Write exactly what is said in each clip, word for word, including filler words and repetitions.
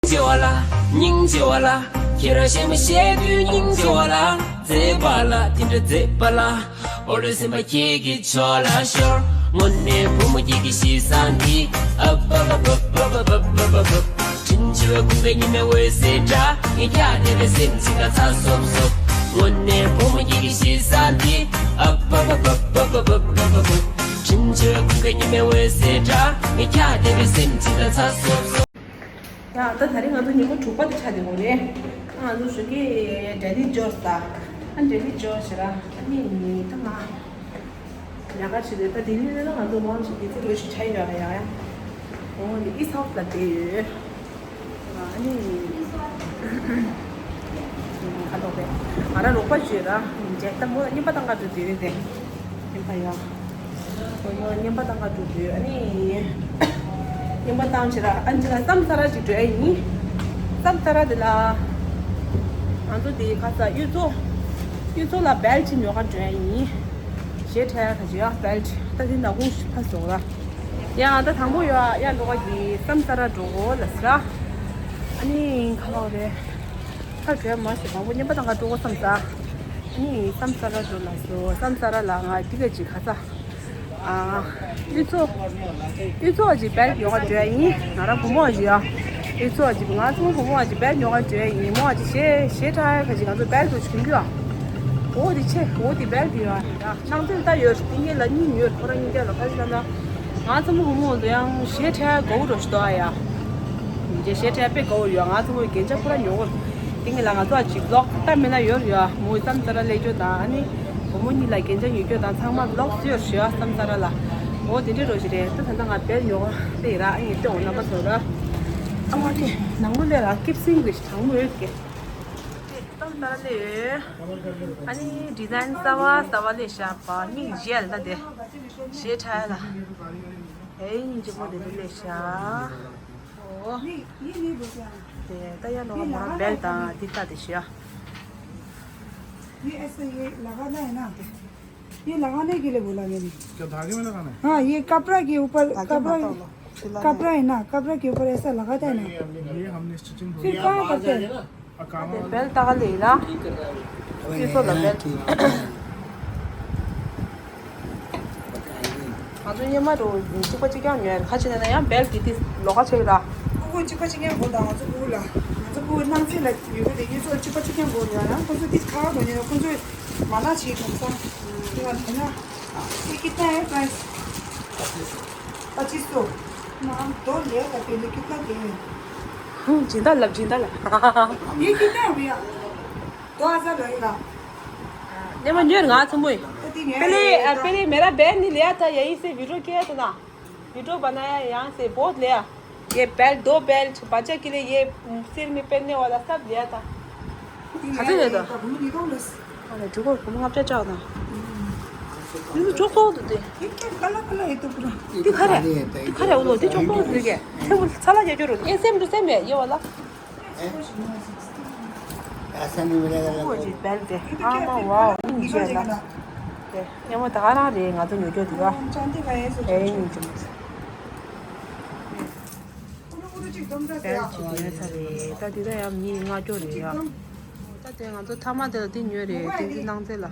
ཆེ་བ་ལ། སྙིང་རྗེ་བ་ལ། ཁྱེད་རང་གཞས་མ་བཤད་དུས་སྙིང་རྗེ་བ་ལ། མཛེས་པ་ལ་དེ་འདྲ་མཛེས་པ་ལ། འོ་ལོ་སེམས་པ་ཁྱེད་ཀྱི་ཕྱོགས་ལ་ཤོར། དངོས་གནས་བུ་མོ་ཁྱེད་ཀྱི་གཤིས་བཟང་འདི། ཨ་བ་བ་བ། དྲིན་ཆེ་བའི་ཁུངས་ཀྱི་ཉི་མའི་འོད་ཟེར་འདྲ། ངས་ཀྱང་དེ་འདྲ་སེམས་ཅིག་ལ་ཚ་སོབ་སོབ། དངོས་གནས་བུ་མོ་ཁྱེད་ཀྱི་གཤིས་བཟང་འདི། ཨ་བ་བ་བ། དྲིན་ཆེ་བའི་ཁུངས་ཀྱི་ཉི་མའི་འོད་ཟེར་འདྲ། ངས་ཀྱང་དེ་འདྲ་སེམས་ཅིག་ལ་ཚ་སོབ་སོབ། ཡ་ད་ད་རིང་ང་ཚོ་ཉིན་མོ་དྲུག་པ་དེ་ཆགས་བསྡད་ཡོད་རེད། ང་ཚོ་ཞོགས་ཀས་ཌེ་ལི་ཇོ་ཟ། ཨ་ཌེ་ལི་ཇོ་ཟེར་ར། ཨ་ནི་ད་ང་ཉག་ག་བྱས་ཏེ། ད་ལྡི་ལི་ལ་ང་ཚོ་མང་ཆེ་དེ་ཚོ་ལོ་ཞིག་ཆགས་ཡོད་ར། ཡ་ཡ། འོ་ནི་ཨི་སི་ཧའུ་སི་ལ་བསྡད་ཡོད། ཨ་ནི་ཁ་ལོག་པས་ང་རང་རོགས་པ་བྱོས་ར། མཇལ་ད་མོ་ལ་རྔན་པ་བཏང་ག་འགྲོ་དུས་རེད་དེ། རྔན་པ་ཡ། ཁོ་མོ་རྔན་པ་བཏང་ག་འགྲོ་དུས། ཨ་ནི་རྔན་པ་བཏང་བྱས་ར། ཨ་ནི་ཅི་ལ་སམ་ས་ར་ཅིག་འགྲོ་ཡ་ཡིན། སམ་ས་ར་དེ་ལ་ང་ཚོ་དེ་ཁ་ས་གཡུ་མཚོ། གཡུ་མཚོ་ལ་བེལ་ཅིག་ཉོ་ག་འགྲོ་ཡ་ཡིན། གཞས་འཁྲབ་ཡ་ག་ཅི་ཡ་བེལ་ཅིག་ད་དེ་ནག་ཁུང་ཕ་སོང་ར། ཡང་ད་དང་པོ་ཡོད་ཡ་འགྲོ་ག་གི་སམ་ས་ར་འགྲོ་གོ་ལ་ཟེར། ཨ་ནི་ཁ་ལོ་རེད། ཁ་བྲལ་མ་ཞིག་དང་པོ་རྔན་པ་བཏང་ག་འགྲོ་གོ་བསམ་ས། ཨ་ནི་སམ་ས་ར་འགྲོ་ལ་སོ། སམ་ས་ར་ལ་ང་འདི་ག་ཅིག་ཁ་ས། ཨ། གཡུ་མཚོ། གཡུ་མཚོ་ཅིག་བེལ་ཉོ་ག་འགྲོ་ཡ་ཡིན། ང་རང་བུ་མོ་ཅིག་ཡ། གཡུ་མཚོ་ཅིག་ང་ཚོ་བུ་མོ་ཅིག་བེལ་ཉོ་ག་འགྲོ་ཡ་ཡིན། མོ་ཅིག་གཞས་གཞས་འཁྲབ་ཡ་ག་ཅིག་ང་ཚོ་བེལ་དུ་ཞུགས་རྒྱུ་ཡ། འོ་དེ་ཆེ། འོ་དེ་བེལ་དེ་ཡ། ནང་དོན་ལྟ་ཡོད། ཏིང་ངེ་ལ་གཉིས་ཉོས། ཁོ་རང་གཉིས་ཀ་ལ་ཁ་ཤས་ལ་ན། ང་ཚོ་མོ་བུ་མོ་ཚོ་ཡང་གཞས་འཁྲབ་དགའ་བོ་འགྲོ་ཞིག་འདུག་ཨ་ཡ། རྗེས་གཞས་འཁྲབ་དཔེ་དགའ་བོ་ཡོད། ང་ཚོ་མོ་རྒན་ཆ་ཁོ་རང་ཉོ་གོ། ཏིང་ངེ་ལ་ང་ཚོ་ཨ་ཅིག་བི་ལོག་ལྟ་མེད་ན་ཡོད་ཡོད། མོ་སམ་ས་ར་སླེབས་རྒྱུ་དང་། ཨ་ནི་བུ་མོ་གཉིས་ལ་རྒན་ཆ་ཉོ་རྒྱུ་དང་ཚང་མ་བི་ལོག་ཡོད་ཡོད་སམ་ས་ར་ལ། འོ་དེ་འདྲའི་རོ་ཞིག་རེད། ད་ད་ལྟ་ང་བེལ་ཉོ་ག་སླེབས་ཡིན་ར། ཨ་ཡིན་ཏེ་འོ་རྣམ་པ་ཚོ་ར། ཨ་མ་ཀེ་ནང་ལོ་སླེབས་ར། ཀིབ་སིང་གི་གྲང་མོ་ཡོད་ཀེ། སམ་ས་ར་སླེབས་ཡོད། ཨ་ནི་ཌི་ཛའིན་གསར་བ་གསར་བ་སླེབས་ཤག་པ། མིག་བཞད་ལ་དེ་གཞས་འཁྲབ་ཡ་ལ། ཨེ་སྙིང་རྗེ་མོ་དེ་ཚོ་སླེབས་ཤག་འོ། དེ་ད་ཡ་ནོ་མོ་རང་བེལ་དང་འདི་ལྟ་དེ་ཤི་ཡ། ये ऐसे, ये लगाना है ना। ये लगाने के लिए बोला मैंने। क्या धागे में लगाना है? हाँ, ये कपड़ा के ऊपर, धागे कपड़ा, मत डालो। सिलाना है। कपड़ा है ना, कपड़ा के ऊपर ऐसा लगाता है ना। नहीं, अभी ये हमने स्टिचिंग फिर कहाँ करते हैं? ཨ་ཀ་མ། བེལ་ཏག་ལེ་ལ། ཨི་སོ་ལ་བེལ། ང་ཚོ་སྔོན་མ་རུ་གཅིག་པ་གཅིག་རྐྱང་ཉོས་ཡ། ཁ་ཕྱེ་ན་ན་ཡང་བེལ་དེ་དེ་ལོགས་ཀ་ཕྱེ་གི་ར། ཕྲུ་གུ་གཅིག་པ་གཅིག་རྐྱང་དགོས་དང་། ང་ཚོ་ཕྲུ་གུ་ལ། ང་ཚོ་ཕྲུ་གུ་སྣང་ཚད་ལ་ཡོད་གི་རེད། ཡིན་ཚོ་གཅིག་པ་གཅིག་རྐྱང་དགོས་ཡོད་ན། ཁོ་ཚོ་དེ་ཁ་ཁ་དགོས་ཉོས་ན། ཁོ་ཚོས་མ་ལག་བྱེད་དུས་ཙང་། དེ་བ་དེ་ན། ये कितना है प्राइस? पच्चीस सौ। ना, हम दो ले, पहले कितना दे? हम्म, जिंदा लब, जिंदा लब। ये कितना है भैया? दो हजार लगेगा। नहीं, मैं न्यूर गा तुम। तो तीन है। पहले, अ, पहले मेरा बहन ने लिया था यहीं से, वीडियो किया था ना, वीडियो बनाया यहाँ से, बहुत लिया। ये बेल्ट, दो बेल्ट, बच्चा के लिए ये, उम, सिर में पहनने वाला सब लिया था। खा चाहिँ ले त। अरे, चुको, कुम आप क्या चाहता? ये तो चुको तो दे। ये क्या काला काला है तो पूरा। दिखा रहा है। दिखा रहा है, वो तो चुको तो दे। ये वो साला क्या जो रो? ये सेम टू सेम है, ये वाला। ऐसा नहीं मिलेगा। वो जी, बेल्ट है। हाँ, वाओ, इंजन है। ये वो तारा रे, गा तो न्यू जो दिवा। चांदी का है, सो ए, इंजन। བེལ་ཅིག་ཉོས་ཚར་རེད། ད་དེ་ད་ཡང་མི་ལྔ་བཅུ་རེད་ཡ། ད་དེ་ང་ཚོ་མཐའ་མ་དེ་ལ་དེ་ཉོས་རེད། དེ་ཚོ་ནང་རྩེ་ལ།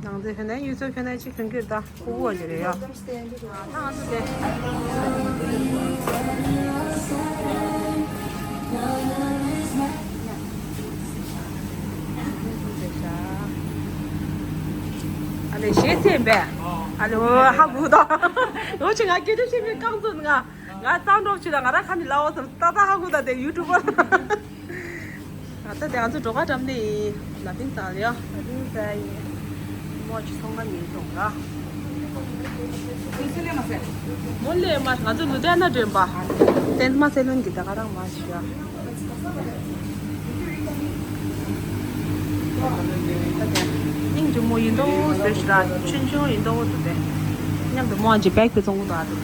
ནང་རྩེ་ཕན་ན་ཡུལ་ཚོ་ཕན་ན་ཅིག་ཕན་གྱི་རེད། ད་ཁུ་བོ་ཅིག་རེད་ཡ། ད་ང་ཚོ་དེ། ཨ་ལེ་ཞེས་སེམས་པས། ཨ་ལེ་ཧ་གོ་ད། ལོ་ཆེ་ང་སྐད་ཆ་བཤད་པའི་རྐང་ཚོ་ང་། ང་གཙང་སྒྲོག་ཆུ་ལ་ང་ར་ཁ་ནི་ལ་འོ་ཙམ་ཏག་ཏག་ཧ་གོ་ད་དེ་ཡུ་ཊུབ་པར། ང་ད་དེ་ང་ཚོ་འགྲོ་ཁ་འགྲམ་ནས་ཡིན། ལ་ཕིང་ཙང་ལ་ཡ། ལ་ཕིང་ཙང་ཡིན། མོ་ཅི་སོང་ག་ཉིན་སོང་ག་མོ་ལས་མ་ང་ཚོ་ལུ་དེ་ན་འདྲེན་པ། ཏན་མ་སེ་ལོན་གི་ད་ག་རང་མ་ཤི་ཡ། སྙིང་རྗེ་མོ་ཡིན་མདོག་བཟོས་ཤི་ར། ཆུང་ཆུང་ཡིན་མདོག་འདུག་སྟེ། མཉམ་དུ་མོ་ཨ་ཅེ་བེག་དེ་བཙོང་གི་འདུག་ཨ་འདུག་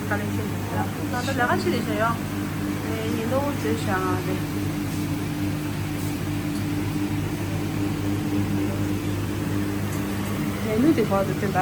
ད་ལྟ་ལས་ཀ་ཆེ་རེད་ཤག་ཡོ། ངས་ཉིན་ཐོ་བཟོས་བཞག་ཨ་རེད། ལས་ནུས་དེ་བར་དུ་བསྟན་པ།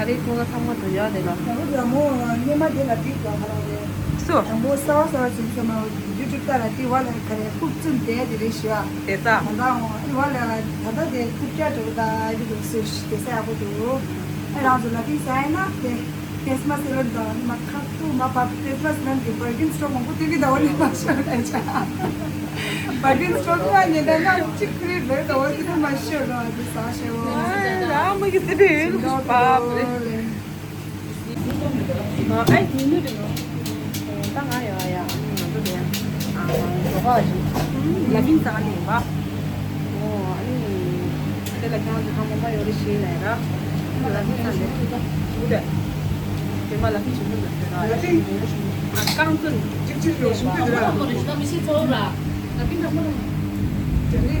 རེད། ཁོང་ཚོ་ཚང་མ་དུ་ཡོད་དེ་ལ། ད་ལོ་དེ་མོ་སྙེ་མ་དེ་ལ་དེ་ག་ཧ་ར་རེད། སུ། དང་པོ་གསར་བ་གསར་བ་ཚུན་ཚོད་མ་ཡུ་ཊུབ་ལྟ་ལ་དེ་བ་ལ་ག་རེ་ཧུབ་ཙུམ་དེ་དེ་རེད་ཞུ་ཨ། དེ་ཙ། ད་ལྟ་འོ་དེ་བ་ལ་ད་ལྟ་དེ་ཁུག་ཀྱ་འགྲོ་གི་ད་ཡུ་ཊུབ་སུ་དེ་ས་ཡག་པོ་འདུག་ཨེ་རང་ཚོ་ལ་དེ་ས་ཡིན་ན་དེ་ཁྲིས་མ་སི་ལོན་དང་མ་ཁག་ཏུ་མ་བབ་ཁྲིས་མ་སི་ལོན་གི་བར་གིན་སི་ཊོར་མང་པོ་དེ་གི་ད་བ་ལ་མ་ཤོར་ད་ཆ། བར་གིན་སི་ཊོར་དུ་ཨ་ཉེ་ད་ང་གཅིག་ཁུ་རེ་རེ་ད་བ་དེ་གི་མ་ཤོར་ར་དེ་ས་ཤོར། ཨ་མ་གི་སི་ཊི་ཡུལ་བབ་རེད། ཨ་ཨེ་དེ་ནི་རེད་ནོ། ད་ང་ཡོད་ཡ། ང་ཚོ་དེ་ཡ། ཨ་ང་ཚོ་ག་ཅིག་ལ་ཕིང་ཚང་ནི་ཡིན་པ། ཨོ་ཨ་ནི། དེ་ལ་ཁྱེད་རང་ཚོ་ཚང་མ་མ་ཡོད་རེ་ཞེས་ལས་ར། ལ་ཕིང་ཚང་ནི་ཞུ་དེ། དེ་མ་ལ་ཕིང་ཞུ་ནི་ལ་ཕིང་། ཨ་རྐང་བཙུན། གཅིག་གཅིག་ཡོད་ཞུ་དེ་ར། དེ་ནི། དེ་ནི་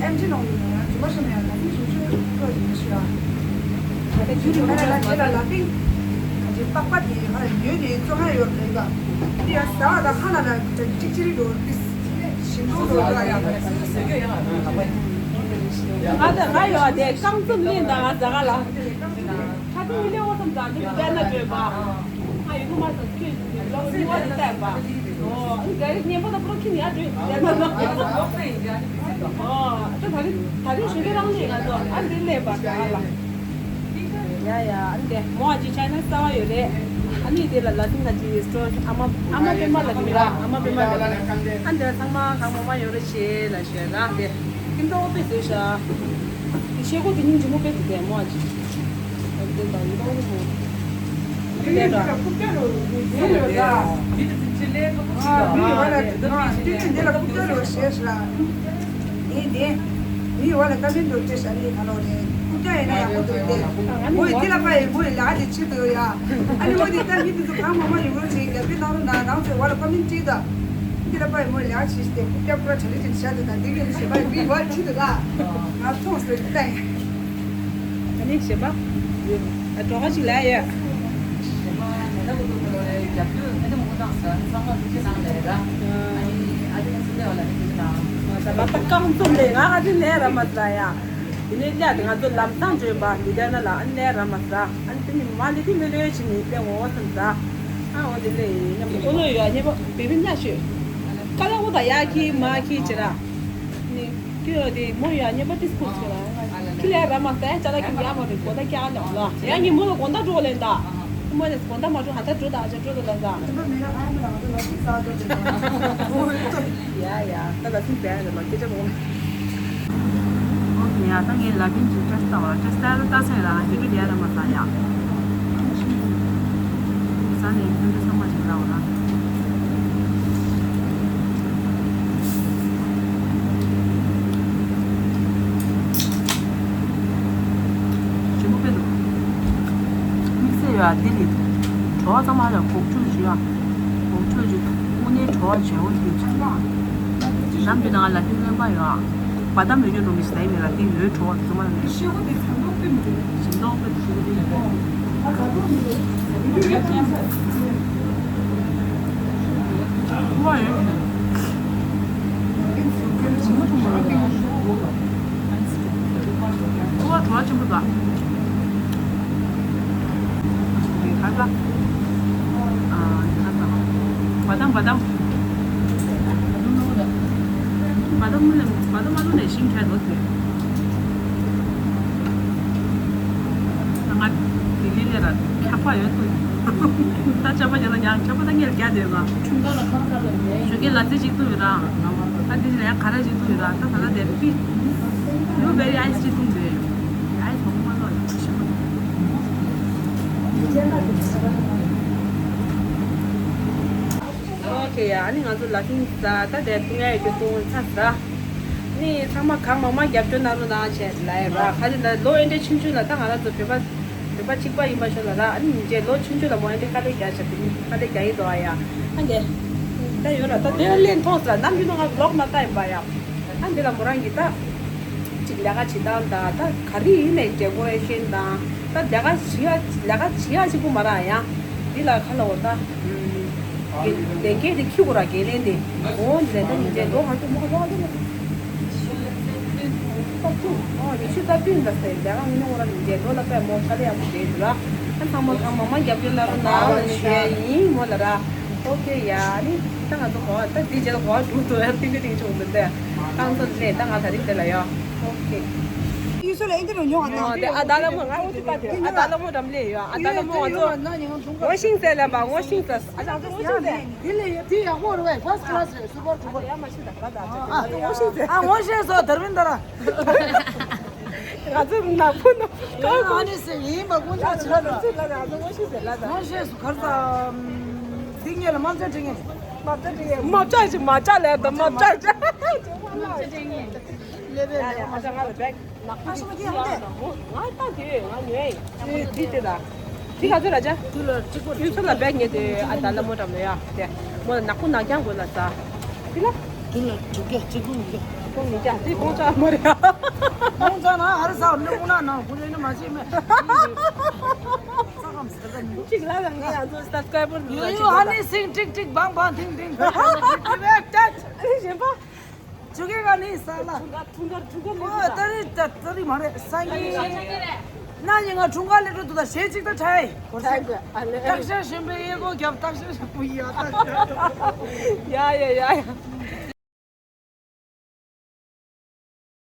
ཨེམ་ཆི་ནང་ཡོད་ན་ཡང་ཇི་མ་ཤོར་ན་ཡང་ལ་ཕིང་ཞུ་ཆོས་ཁོ་ཡིན་ཞུ་ཡ། ད་ལྟ་རྒྱུ་རིང་མ་ལ་ལ་དེ་ལ་ལ་པིང་། ག་ཅིག་པགས་པ་དེ་ཧ་ལ་ཉོས་ནས་བཙོ་ཁ་ཡོད་རེད་ད། དེ་ཡང་ཟ་བ་དང་ཁ་ན་ལ་ཅིག་ཅི་རིགས་འགྲོ་ཏིས་ཞིམ་པོ་འགྲོ་ལ་ཡ། ང་དང་ང་ཡོད་དེ་རྐང་བཙུན་ལེན་དང་ང་ཟ་ག་ལ། ཁ་ཐུག་ལེ་འོ་ཙམ་ཙམ་འདི་བལྟས་ན་འདོད་པ། ང་ཡི་གུ་མ་ཙམ་ཁྱོད་ཀྱི་ལོ་ཉི་བ་དེ་བལྟས་པ། ཨོ་ཨ་ནི་ག་རེ་ཉན་པ་དང་པོ་ཁྱི་ནི་ཡ་འདྲུད་བལྟས་ན་ལོ་ཉི་བ་ཙམ་ལོག་ས་ཡིན་ཀྱང་ཨ་ནི་ཕི་ཚིག་དང་། ཨོ་ཨ་ད་ད་རེས་ད་རེས་ཞུ་གི་རང་ལས་ང་ཚོ་ཨ་འདི་ལས་པ་ག་ལ། ཡ་ཡ་ཨ་ནི་དེ་མོ་ཨ་ཅི་ཆའི་ན་གསར་བ་ཡོད་རེད། ཨ་ནི་དེ་ལ་ལ་སིང་ད་ཅི་སི་ཊོར་ཨ་མ་ཨ་མ་པད་མ་ལ་གི་མི་ར་ཨ་མ་པད་མ་ལ་གི་ཨ་ནི་དེ་ཚང་མ་གང་མང་མང་ཡོད་རེད་ཞེས་ལ་ཞེས་ར་དེ་ཁྱིམ་ཐོག་དཔེ་བཟོས་ཤག་ཤེལ་སྒོ་དེ་སྙིང་རྗེ་མོ་དཔེ་དེ་དེ་མོ་ཨ་ཅི། དེ་དང་ཡིན་པ་དབུ་མོ། དེ་ལས་ཀ་མི་ལ་ཁུག་ཀྱ་རོ་ཞེས་ཤག་ཨེ་དེ། མི་ཡོད་ལ་ཀ་མེད་འགྲོ་ཅེས་ཨ་ནི་ཁ་ལོ་རེད། ཁུག་ཀྱ་ཡིན་ན་ཡག་པོ་འདུག་སྟེ། མོ་ཡི་དེ་ལ་པ་ཡི་མོ་ཡི་ལ་དེ་ཆེད་དུ་ཡ། ཨ་ནི་མོ་དེ་ལྟ་མི་དེ་ཚོ་གང་མང་མང་ཡོང་རོགས་བྱེད་རྒྱབ་སྐྱོར་གནང་རོགས་གནང་། རང་ཚོའི་བར་ལ་ཀོ་མེན་ཊི་བྲིས་དང་། དེ་ལ་པ་ཡི་མོ་ཡི་ལ་ཆེ་ཞིག་སྟེ་ཁུག་ཀྱ་པུ་ར་གྲ་ལི་ཅན་བྱ་དེ་དང་དེ་གས་ནི་ཞེ་པ་ཡི་མི་བར་ཆེད་དུ་ལ། ང་མཐོང་སོང་ལྟ་ཡིན། ཨ་ནི་ཞེ་པ། ཨ་གྲོགས་ཅིག་ལ་ཡ། ཞེ་པ་ང་ད་གོ་ཐོག་ལ་རྒྱབ་སྐྱོར་ཨ་ནི་མོ་གོ་བཏང་ས་ཨ་ནི་ཚང་མ་ཐུགས་རྗེ་གནང་ལས་ར། ཨ་ནི་ཨ་ཅེ་ང་སུ་ལས་བ་ལ་ནི་ཐུགས་རྗེ་གནང་། ད་ལ་ད་རྐང་བཙུམ་ལས་ང་ཨ་ཅེ་ལས་ར་མ་ཟ་ཡ། དེ་ནས་ལས་ང་ཚོ་ལམ་སང་བརྗོད་པ་འདི་དེ་ན་ལ་ཨ་ནི་ལས་ར་མ་ཟ། ཨ་ནི་དེ་ནི་མ་ལི་ཏི་མི་ལོས་ཆི་ནི་ལས་འོ་བ་སམ་ཟ། ཨ་འོ་དེ་ལས་ཡིན་ཉམས་ཁོ་ལོ་ཡོད་ཉེ་བ་བེ་བི་ཉ་ཤོད། ཀ་ལ་འོ་ད་ཡ་ཁི་མ་ཁི་ཅི་ར། ནི། ཁྱོད་དེ་མོ་ཡ་ཉེ་པ་ཏིས་ཁུར་ཁྱོད་ལ། ཁྱི་ལ་ར་མ་ས་ཡ་ཅ་ལ་ཁྱི་ཡ་མ་རེད་གོ་ད་ཀྱ་ལ་ལ། ཡ་ངི་མོ་ལ་གོ་ད་འགྲོ་ལེན་ད། མོ་ལ་གོ་ད་མ་འགྲོ་ཧ་ད་འགྲོ་ད་ཨ་ཅག་འགྲོ་ད་ལ་ད། ཡ་ཡ་ད་ལ་སིང་བས་ལ་སྐད་ཆ་མོ། ཨོ་ཁེ་ཡ་ད་ངས་ལ་ཕིན་གྱི་ཀྲེ་སི་ལྟ་བ་ཀྲེ་སི་ལྟ་ལ་ལྟ་སེང་ར་ཡུ་ཊུབ་ཡ་ར་མ་ས་ཡ། ས་ནས་ཕན་ཚུན་ཚང་མ་ཞིག་ལ་འོ་ན། ཞིམ་པོ་དཔེ་འདུག་དམིགས་བསལ་ཡོད་ཨ་འདི་རེད། བྲོ་བ་ཚང་མ་ལ་གོག་ཆུ་ཞུ་ཡ། གོག་ཆུ་ཞུ་དངོས་གནས་བྲོ་བ་བྱེད་འོ་ཞུ་ཆུ་མ། ནམ་རྒྱུན་ང་ལ་ཏིག་སྨན་པ་ཡོད་ཨ། བ་དམ་མེད་རྒྱུ་འགྲོ་མི་ཞིག་ད་ཡིན་མེད་ལ་ཏིག་ཡོད་བྲོ་བ་ཚང་མ་ལ་མེད། ཞིམ་མདོག་དཔེ་འདུག་བ་དམ་བ་དམ། བ་དམ་མ་ལུ་ནས་ཤིང་ཁྱེར་འདུག་ཟེར། ང་ལྡི་ལི་ལས་ར་ཁྱབ་པ་ཡོད་དུ། ད་ཁྱབ་པ་ཡོད་ན་ཡང་ཁྱབ་པ་ད་ངས་རྒྱ་དེ་ལ། ཞོགས་ཀས་ལ་རྩི་གཅིག་ཏུ་ཡོད་ར། ད་འདི་ལ་ཡང་ག་ར་གཅིག་ཏུ་ཡོད་ར། ད་ད་ད་དེ་ཕི། ལུ་བེ་རི་ཨའི་སི་གཅིག་ཏུ་འདོད། ཨའི་སི་མང་པོ་མ་ལོ་ཡོད་ཤི་མ། ཨོ་ཁེ་ཡ། ཨ་ནི་ང་ཚོ་ལ་ཕིང་ས་ད་དེ་ཏུ་ངའི་གི་ཏུ་ཚ་ས། ནི་ཚང་མ་གང་མང་མང་རྒྱབ་སྐྱོར་གནང་རོགས་གནང་བྱས་ལ་ཡ་ར། ཁ་ཅིག་ལ་ལོ་ཨེ་འདྲ་ཆུང་ཆུང་ལ་ད་ང་རང་ཚོ་བོད་པ་བོད་པ་གཅིག་པ་ཡིན་པ་ཤོད་ལ་ར། ཨ་ནི་མི་རྗེ་ལོ་ཆུང་ཆུང་ལ་མོ་ཨེ་འདྲ་དཀའ་ལས་རྒྱག་བྱ་དེ་དཀའ་ལས་རྒྱག་ཡིན་དོ་ཨ་ཡ། ཨ་འདྲ་ད་ཡོད་ར། ད་དེ་ལ་ལེན་མཐོང་ས་ནམ་རྒྱུན་ང་ལོག་མ་ལྟ་ཡིན་པ་ཡ། ཨ་འདི་ལ་མོ་རང་གི་ད་ཅིག་ལས་ཀ་བྱེད་སྟངས་དང་ད་ག་རེ་ཡིན་ནའི་ཌེ་ཀོ་རེ་ཤན་དང་ད་ལས་ཀ་བྱེད་ཡ་ལས་ཀ་བྱེད་ཡ་གཅིག་པུ་མ་ར་ཡ། འདི་ལ་ཁ་ལ་འོ་ད། ལས་འགན་དེ་འཁྱེར་དགོས་ར་འགན་ལེན་དེ། འོ་འདི་ལས་ད་ཉིན་རྗེས་ལོ་ཧ་ཅང་མོ་ཧ་ལོ་ཧ་ཅང་མོ། ཨོ་ཉི་ཤུ་རྩ་བདུན་ད་ཟེར་རྒྱ་གར་མི་ནི་འོ་ར་ལུང་རྒྱལ་འགྲོ་ལ་པའི་མོ་ཁ་ལེ་ཡག་པོ་བསྡད་འདུག་ར། ཨ་ཚང་མ་གང་མང་མང་རྒྱབ་སྐྱོར་ལ་རོ་ན་ཨོ་ཉི་ཤུ་ཡིན་མོ་ལ་ར། ཨོ་ཁེ་ཡ་ནི་ད་ང་ཚོ་གོ་ད་འདི་རྗེས་ལ་གོ་འགྲོ་འདུག་ཡ་ཏིང་ཏིང་ཆུང་འདུག་སྟེ། ཁང་ཚོ་ལས་ད་ང་ད་རིང་དེ་ལ་ཡོ། ཨོ་ཁེ། ཡུལ་སོ་ལ་ཨེ་འདི་རུ་ཉོ་བ་ཨོ་དང་དེ་ཨ་ད་ལ་མོ་ང་འོ་ཅི་པ་དེ་ཨ་ད་ལ་མོ་འགྲམ་ལས་ཡོ། ཨ་ད་ལ་མོ་ང་ཚོ་ངོ་ཤིང་ཟེར་ལ་མ་ངོ་ཤིང་ཟེར། ཨ་ད་ང་ཚོ་ངོ་ཤིང་ཟེར། དེ་ལས་དེ་ཡག་པོ་རེད་བས། ཕར་སི་ཀི་ལ་སི་རེད། སུ་པར་ཁྲུ་པར། ཡ་མ་ཤི་ད་ད་ད་ད་ད་ངོ་ཤིང་ཟེར། ཨ་ངོ་ཤེས་སོ་དར་མིན་ད་ར། ང་ཚོ་ནག་པོ་ནག་པོ། ཨ་ནི་སེ་ཡིན་པ་དཀོན་མཆོག་ཅི་ལ་ལ་ལ་ལ་ལ་ངོ་ཤེས་ཟེར་ལ་ལ། ངོ་ཤེས་སུ་གར་ས། འདི་ངེད་ལ་མ་ཚད་དྲི་ངེད། མ་ཚད་དྲི་ངེད། མ་བཅག་ཅིག་མ་བཅག་ལས་དང་མ་བཅག་ཅིག་ལེ་བེ་ལེ་ཡ་ཡ་ཨ་ཅག་ང་ལ་བེག་ནག་པོ་ཅིག་ང་ལྟ་དེ་ང་ཉོས་ཡིན། འདི་དེ་ལ་འདི་ག་ཚོད་ལ་ཅག་དུ་ལ་གཅིག་པོ་ཡུལ་ཚོ་ལ་བེག་ཉེ་དེ་ཨ་ད་ལ་མོ་འགྲམ་ལ་ཡ་དེ་མོ་ལ་ནག་པོ་ནག་རྐྱང་དགོས་ལ་ས། དེ་ལ། དེ་ལ་དྲུག་བརྒྱ་གཅིག་པོ་མི་འདུག་ཁོང་མི་རྒྱ་དེ་ཁོང་ཅག་མ་རེད། ཁོང་ཅག་ན་ཧ་རི་ས་ནི་ཁོང་ན་ན་ཁོང་ནི་མ་བྱེད་མེད། ས་ཁམས་ཟེར་ག་མི་འདུག་གཅིག་ལ་ལ་ངས་ང་ཚོ་སབ་སི་ཀ་རའི་བར་ཡོ་ཡོ་ཧ་ནི་སིང་ཀྲིག་ཀྲིག་བང་བང་ཐིང་ཐིང་། ཨེ་གཞན་པ། ཆུ་གེ་ག་ནི་ས་ལ། ཁྲུང་ཁ་ཁྲུང་ཁ་ཁྲུང་ཁ་ལེ་ཨོ་ཏ་རི་ཏ་ཏ་རི་མ་རེད་ས་ཡི། ན་ཉི་ང་ཁྲུང་ཁ་ལེ་ཏོ་ཏུ་ད་ཞེ་ཅིག་ཏ་ཁྲའི། ཁྲའི་གི་ཨ་ལེ། སྟག་ཤར་གཞོན་པའི་གཡས་སྐོར་རྒྱབ་སྟག་ཤར་གཞོན་པའི་ཡ་ཏ། ཡ་ཡ་ཡ་ཡ།